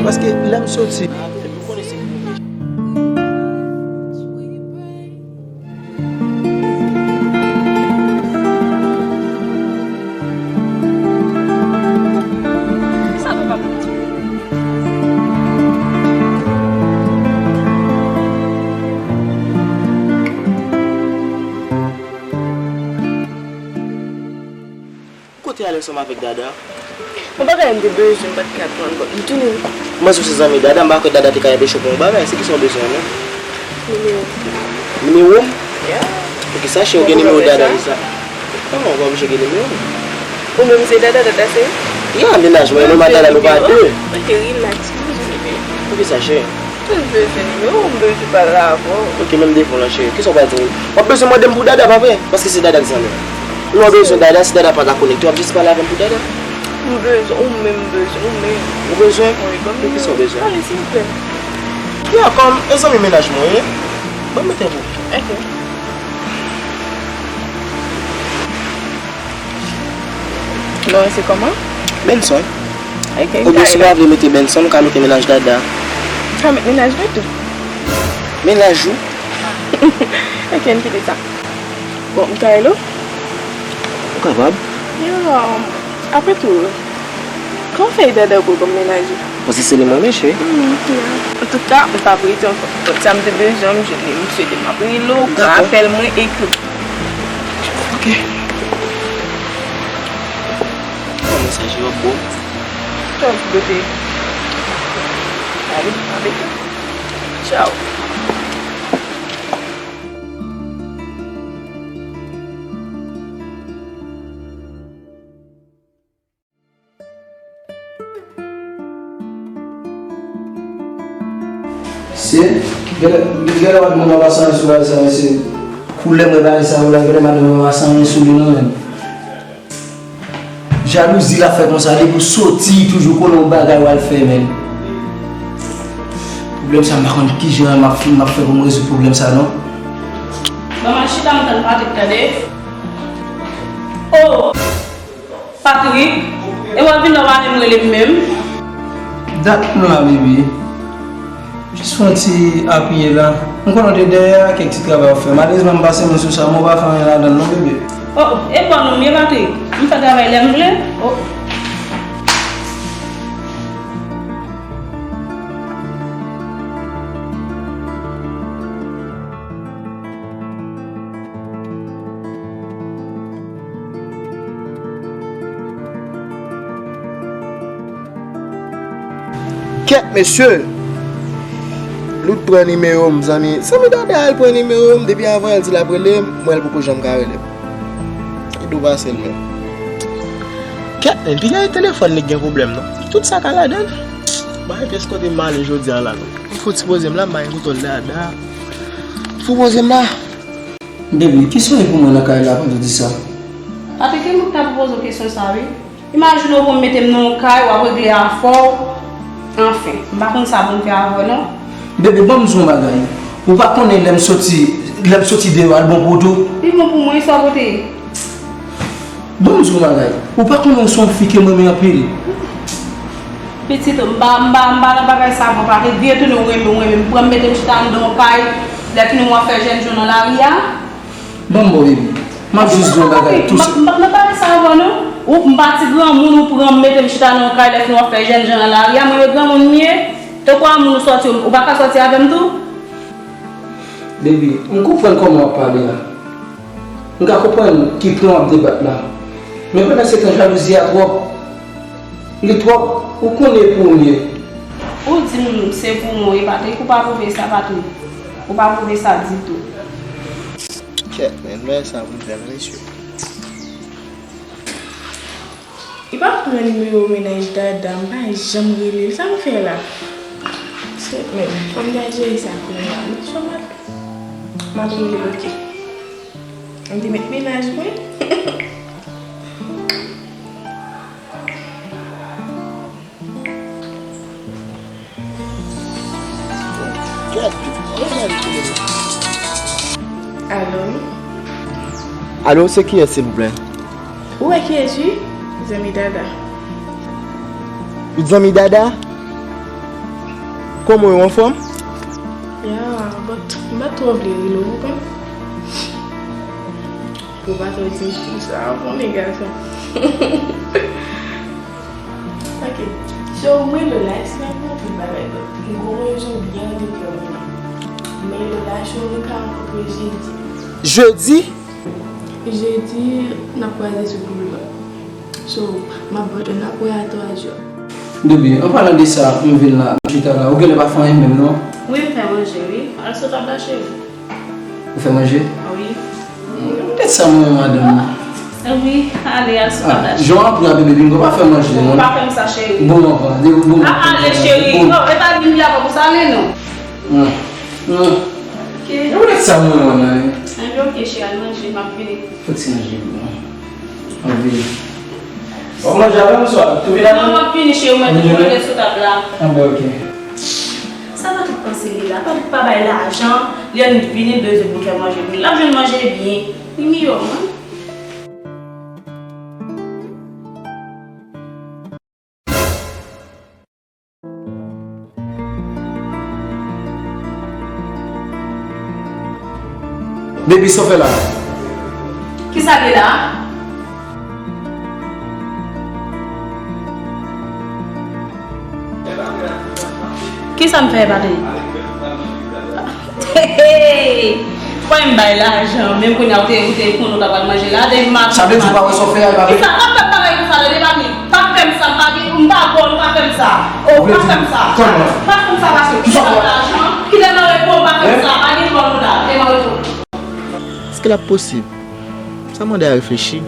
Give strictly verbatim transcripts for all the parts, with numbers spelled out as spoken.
Paske lè m soti. Kote ale ansanm avèk Dada? Yon bagay m te bezwen, m pa t ka jwenn, bon, m tounen. Mwen sou se zanmi Dada, m pa kwè Dada te ka enpeche w pou yon bagay. Se kisa w bezwen, non? Nimewo. Nimewo m? Yeah. Poukisa, cheri, ou gen nimewo Dada, sa? Non, ou pa oblije gen nimewo m. Ou menm se Dada, Dada se? Yeah, mennaj mwen, nou pa Dada, nou pa de. Ok, relax, m bezwen nimewo. Poukisa, cheri? M bezwen nimewo, m bezwen pale avè w. Ok, men m devan w la, cheri. Kisa w pral di m? W ap bezwen mande m pou Dada, pa vre? Paske se Dada k zanmi w. Lè w bezwen Dada, si Dada pa ka konekte, w ap jis pale avè m pou Dada. M bezwen, ou menm m bezwen, ou menm. Ou bezwen? Wi, ban m nimewo. Poukisa w bezwen? Ale, silvouplè. Ya, kòm e zanmi mennaj mwen ye, ban m mete pou. Ok. Non, se kòman? Benson. Ok, oubyen si w pa vle mete Benson, ou ka mete mennaj Dada. Ou ka met mennaj mwen tou. Mennaj ou? Ok, n kite sa. Bon, m ka rele w? Ou kapab. Yo, um, apre tou, kòman fè e Dada pou kòm mennaj ou? Paske se li mwen, mesye. Hmm, yeah. Antouka, m p ap rete ankò. Bon, sa m te bezwen, m jwenn li, m swete m ap rele w, pran apèl mwen, ekri. Ok. Kòman sa, je w ap bon? Tchòf, bote. Ale, ale. Tchao. Se, gade, gade madanm nan pa sanyen sou bagay sa, mesye. Koulè mwen bagay sa yo la, gade madanm nan pa sanyen sou li non, menm. Jalouzi la fè konsa, depi w soti, toujou konnen yon bagay w al fè, menm. Pwoblèm sa, m pa konn kijan m ap fin, m ap fè pou m rezoud pwoblèm sa, non. Ban m al chita, m tann Patrick, tande. Oh! Patrick, e w ap vin la w pa menm rele m menm? Dat m la, bebe. Jis fè yon ti apiye la. M konnen w te dèyè a, kèk ti travay w ap fè. Malerezman, m pase men sou sa, men w pa fè anyen ladan l non, bebe. Oh, oh, e bò nou m ye, Patrick. M fè travay lè m vle. Oh. Kèt, mesye! Lout pran nimewo m, zanmi. Zanmi Dada al pran nimewo m. Depi avan, l di l ap rele m. M wè l poko janm ka rele m. Ki do pase l menm? Kèt, men, piga e telefòn li gen pwoblèm, non. Tout sa ka ladan l. Bay pyès kote m ale jodi a la, non. Fouti poze m la, m bay kote l Dada. Fou poze m la. Baby, kisa w ye pou mwen nan kay la pandan w di sa? Patrick, e mwen ki ta pou poze w kesyon sa, wi. Imajine w pou m mete m nan yon kay, w ap regle afè w. Anfen, m pa konn sa pou m fè avè w, non. Baby, ban m di w yon bagay. Ou pa konnen lè m soti, lè m soti deyò a, l bon pou ou tou? Li bon pou mwen, sa w pote? Ban m di w yon bagay. Ou pa konnen w se yon fi ke m renmen anpil. Pitit, m pa, m pa, m pa nan bagay sa ankò, pa te vye tounen w renmen, w renmen m. Pran m mete m chita anndan yon kay, lè fini w ap fè jèn jan nan lari a. Ban m ba w, baby. M ap jis di w yon bagay tou. M ap, m ap nan bagay sa ankò, non. Ou, m pa ti granmoun, ou pran m mete m chita nan yon kay, lè fini w ap fè jèn jan nan lari a. Mwen, e granmoun m ye. Tankou a moun ou sòti, ou pa ka sòti avè m tou? Baby, m konprann kòman w ap pale a. M ka konprann ki pwen w ap debat la. Men pandan se tan, jalouzi a twòp. Li twòp. Ou konnen e pou ou m ye. Ou di m se pou mwen, e Patrick, ou pa pwouve sa, Patrick. Ou pa pwouve sa ditou. Kèt, men, men sa pou m fè, mesye. Li pa pran nimewo mennaj Dada, m pa janm rele l. Sa m fè la? Sèt menm, fò m ta jere sa kounye a. Mwen chòm ap, m ap rele l, oke. M te met mennaj mwen. Alo? Alo, se kiyès, silvouplè? Ou wè kiyès, wi? Zanmi Dada. Ou zanmi Dada? Kòman w ye, w anfòm? Yeah, but m pa twò vle rele w, ou konprann? Pou w pa twò di m sa, bon, nèg gason. Ok. So, mwen, Lola, si n ap montre bagay, donk, m gen yon rezon byen andedan mwen. Men Lola, show, nou ka rankontre jedi. Jedi? Jedi, n ap kwaze sou boulva. So, m ap ba w, n ap wè a twa zè. Baby, an palan de sa, m vin la, m chita la. Ou genlè pa fè anyen menm, non? Wi, m fè manje, wi. Al sou tab la, cheri. Ou fè manje? Wi. Hmm, poutèt sa mwen renmen madanm nan. Wi, ale, al sou tab la, cheri. Jan w ap rape, baby, m pa fè manje, non. Ou pa fè m sa, cheri. Bon, bon, bon. A, ale, cheri. Non, e pa vin la pou sa, ale, non. Hmm. Hmm. Ok. E poutèt sa mwen renmen madanm nan, wi. Anben, ok, cheri, al manje, m ap vini. Fòk ti manje pou mwen. Anvi. W ap manje avè m oswa? Tou vin avè m? Non, m ap vini, cheri, mwen te manje sou tab la. Anben, ok. Sa Patrick panse li la? Patrick pa bay lajan, li annik vini, l bezwen pou l fè manje pou li. L ap jwenn manje byen. Li miyò, wi. Baby, sa w fè la? Kisa l ye la? Kisa m fè, Patrick? Hey, hey! Fò m bay lajan, menm kounye a ou te, ou te konnen ou ta pral manje la, depi maten. Sa vle di ou pa wè sa w fè a, Patrick? Kisa, pa fè m bagay konsa, tande, Patrick? Pa fè m sa, m pa gen, m pa bon, pa fè m sa. Oh, pa fè m sa. Pa fè m sa, paske kisa w fè? Kisa w fè? Lajan, kite m nan repo, pa fè m sa, pa gen bon la, kite m nan repo. Èske l ap posib? Sa mande a reflechi.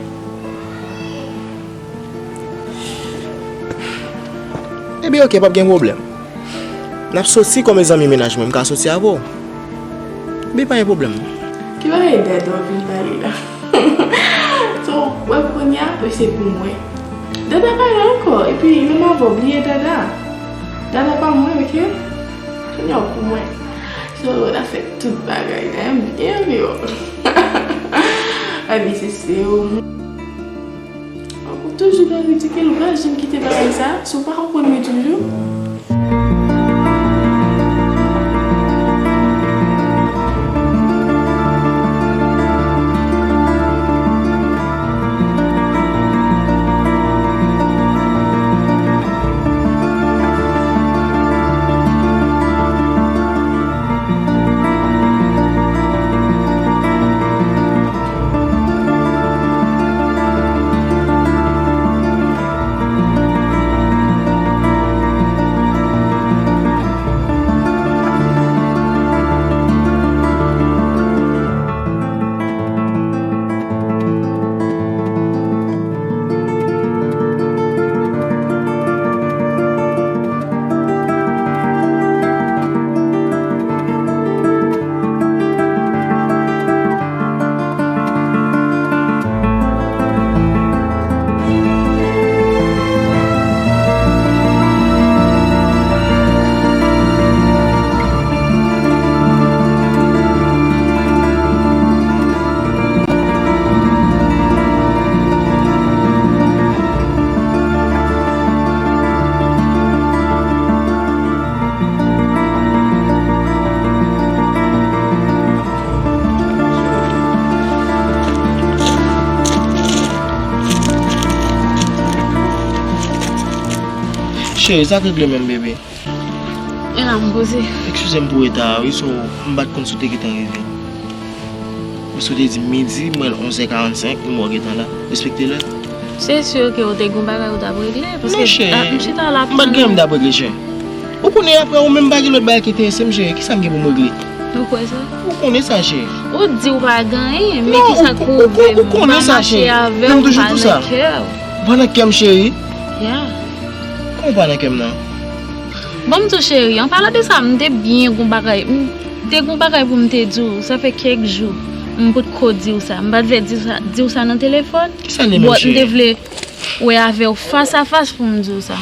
Ebyen, ok, p ap gen pwoblèm. N ap soti kòm zanmi mennaj mwen, m ka soti avè w. Ebyen, pa gen pwoblèm. Ki bagay Dada w vin pale la? So, w ap kounye a, se pou mwen. Dada pa la ankò, epi menm avè w, bliye Dada. Dada pa mwen, ok? Kounye a w pou mwen. So, n ap fè tout bagay, dayè m byen anvi w. Abi se se w. Ou toujou nan ridikil, ou pa janm kite bagay sa, si w pa konprann mwen toujou. Cheri, sa k regle menm, bebe? E la m poze. Eskize m pou reta a, wi, so, m pa t konn si w te gentan rive. Paske w te di m midi, m wè l onz è karannsenk, m wè w gentan la. Respekte lè. Se si ke w te gen bagay ou t ap regle, paske m chita la. Non, cheri, m pa t gen anyen m t ap regle, cheri. Ou konnen apre ou menm pa gen lòt bagay ki enterese m, cheri. Kisa m gen pou m regle? Ou kwè sa? Ou konnen sa, cheri. Ou di ou pa gen anyen, men kisa k pwouve m pa mache avè w, m pa nan kè w. Ou pa nan kè m, cheri. Ya. Kòman w pa nan kè m nan? Bon, m di w, cheri, an palan de sa, m te byen gon bagay. M te gon bagay pou m te di w. Sa fè kèk jou m potko di w sa. M pa t vle di w sa, di w sa nan telefòn. Kisa l ye menm, cheri? But m te vle wè avè w fas a fas pou m di w sa.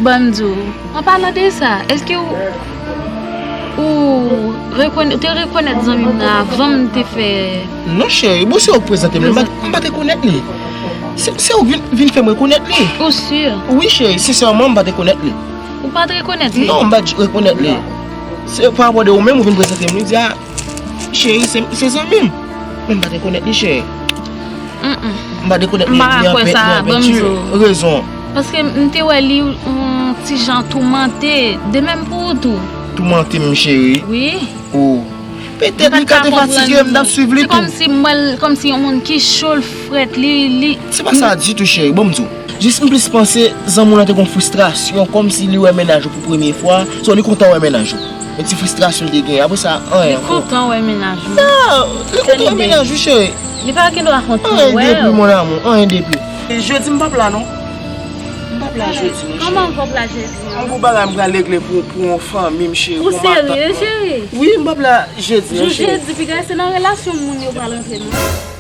Ban m di w, an palan de sa, èske w, ou rekonè-, te rekonèt zanmi m nan avan m te fè... Non, cheri, bon, se ou k prezante m li, m pa, m pa te konèt li. Se, se ou k vin, vin fè m rekonèt li. Ou si? Wi, cheri, sensèman, m pa te konèt li. Ou pa t rekonèt li? Non, m pa t rekonèt li. Se pa rapò de ou menm ou vin prezante m li, di a, cheri, se se zanmi m. Men m pa t rekonèt li, cheri. M pa t rekonèt li. M pa ka kwè sa, ban m di w. Rezon. Paske m te wè li yon ti jan toumante, de menm pou ou tou. Toumante m, cheri. Wi. Oh. Petèt li ka te fatige, m t ap swiv li tou. Se kòmsi m wè l kòmsi yon moun ki cho, l frèt, li li. Se pa sa ditou, cheri, ban m di w. Jis m plis panse zanmi w lan te gon fristrasyon, kòmsi li wè mennaj ou pou premye fwa, so li kontan wè mennaj ou. Yon ti fristrasyon l te genyen. Apre sa, anyen ankò. Li kontan wè mennaj ou. Non, li kontan wè mennaj ou, cheri. Li pa gen dwa kontan Anyen wè depi, w. Mon amour, anyen depi. Jodi m p ap la non. M p ap la jodi non, Kòman cheri. Ou p ap la jodi? Yon gwo bagay m pral regle pou pou yon fanmi m, cheri. Ou serye, cheri? Wi, m p ap la jodi non, Jou cheri. Jedi, piga se nan relasyon moun yo pral antre non.